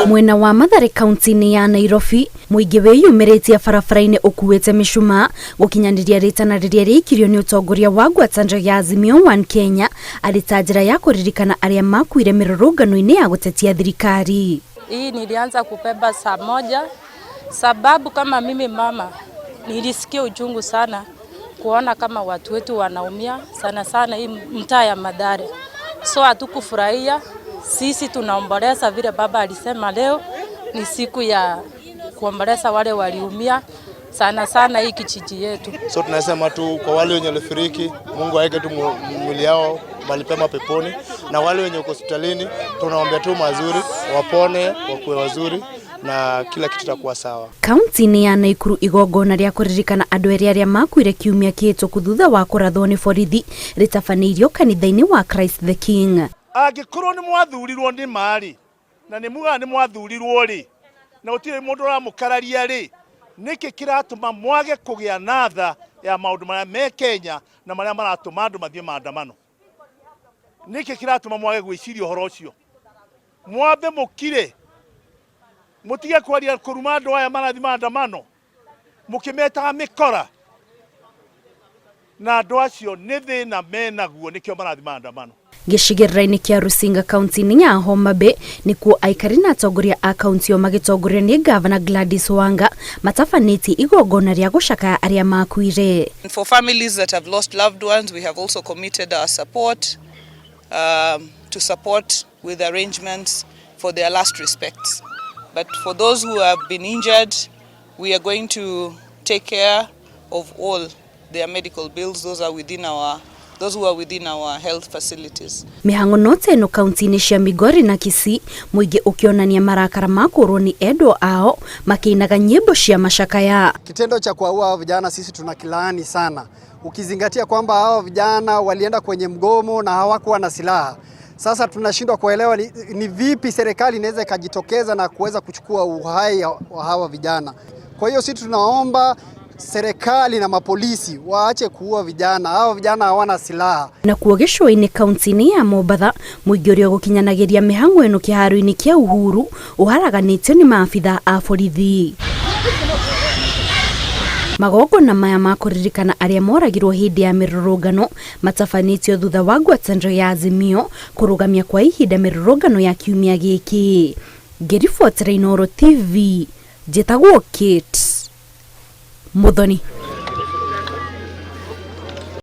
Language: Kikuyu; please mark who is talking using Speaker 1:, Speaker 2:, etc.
Speaker 1: Mwena wa Mathare kaunti-inĩ ya Nairobi, mũingĩ wĩyumĩrĩtie barabara-inĩ ũkuĩte mĩcumaa gũkinyanĩria rĩtana rĩrĩa rĩaikirio nĩ ũtongoria wa ngwatanĩro ya Azimio One Kenya arĩ ta njĩra ya kũririkana arĩa makuire mĩrũrũngano-inĩ ya gũtetia thirikari.
Speaker 2: Hii nilianza kubeba saa 1 sababu kama mimi mama nilisikia uchungu sana kuona kama watu wetu wanaumia sana sana hii mtaa ya Mathare. So hatukufurahia. Sisi tunaomboleza vile baba alisema leo ni siku ya kuomboleza wale waliumia sana sana hii kijiji yetu.
Speaker 3: So tunasema tu kwa wale wenye walifariki, Mungu aweke tu mwili yao mahali pema peponi, na wale wenye uko hospitalini tunaombea tu mazuri, wapone, wakuwe wazuri na kila kitu itakuwa sawa.
Speaker 1: Kaunti-inĩ ya Naikuru, igongona rĩa kũririkana andũ erĩ arĩa makuire kiumia kĩhĩtũku thutha wa kũrathwo nĩ borithi rĩtabanĩirio kanitha-inĩ wa Christ the King.
Speaker 4: Angĩkorwo nĩ mwathurirwo nĩ marĩ na nĩ mugaga nĩ mwathurirwo rĩ, na gũtirĩ mũndũ ũramũkararia rĩ, nĩkĩ kĩratũma mwage kũgĩa na tha ya maũndũ marĩa me Kenya na marĩa maratũma andũ mathiĩ maandamano? Nĩkĩ kĩratũma mwage gwĩciria ũhoro ũcio? Mwambe mũkire, mũtige kwaria kũruma andũ aya marathiĩ maandamano mũkĩmetaga mĩkora, na andũ acio nĩ thĩna menaguo, nĩkĩo marathiĩ maandamano.
Speaker 1: Gĩcigĩrĩra-inĩ kĩa Rusinga kaunti-inĩ ya Homa Bay, nĩkuo aikari na atongoria a kaunti ĩyo magĩtongorio nĩ ngavana Gladys Wanga matabanĩtie igongona rĩa gũcakaya arĩa makuire.
Speaker 5: For families that have lost loved ones, we have also committed our support to support with arrangements for their last respects. But for those who have been injured, we are going to take care of all their medical bills. Those who are within our health facilities.
Speaker 1: Mĩhang'o no ta ĩno kaunti-inĩ cia Migori na Kisii, mũingĩ ũkĩonania marakara ma kũrwo nĩ endwa ao makĩinaga nyĩmbo cia macakaya.
Speaker 6: Kitendo cha kuwaua hao vijana sisi tunakilaani sana, ukizingatia kwamba hao vijana walienda kwenye mgomo na hawakuwa na silaha. Sasa tunashindwa kuelewa ni vipi serikali inaweza ikajitokeza na kuweza kuchukua uhai wa hawa vijana. Kwa hiyo sisi tunaomba serikali na mapolisi waache kuua vijana. Hawa vijana hawana silaha.
Speaker 1: Nakuo gĩcũa-inĩ kaunti-inĩ ya Mombatha, mũingĩ ũrĩa ũgũkinyanagĩria mĩhang'o ĩno kĩharo-inĩ kĩa Uhuru ũharaganĩtio nĩ maabitha a borithi. Magongona maya ma kũririkana arĩa moragirwo hĩndĩ ya mĩrũrũngano matabanĩtio thutha wa ngwatanĩro ya Azimio kũrũgamia kwa ihinda mĩrũrũngano ya kiumia gĩkĩ. Ngĩribotera Inooro TV, njĩtagwo Kate Muthoni.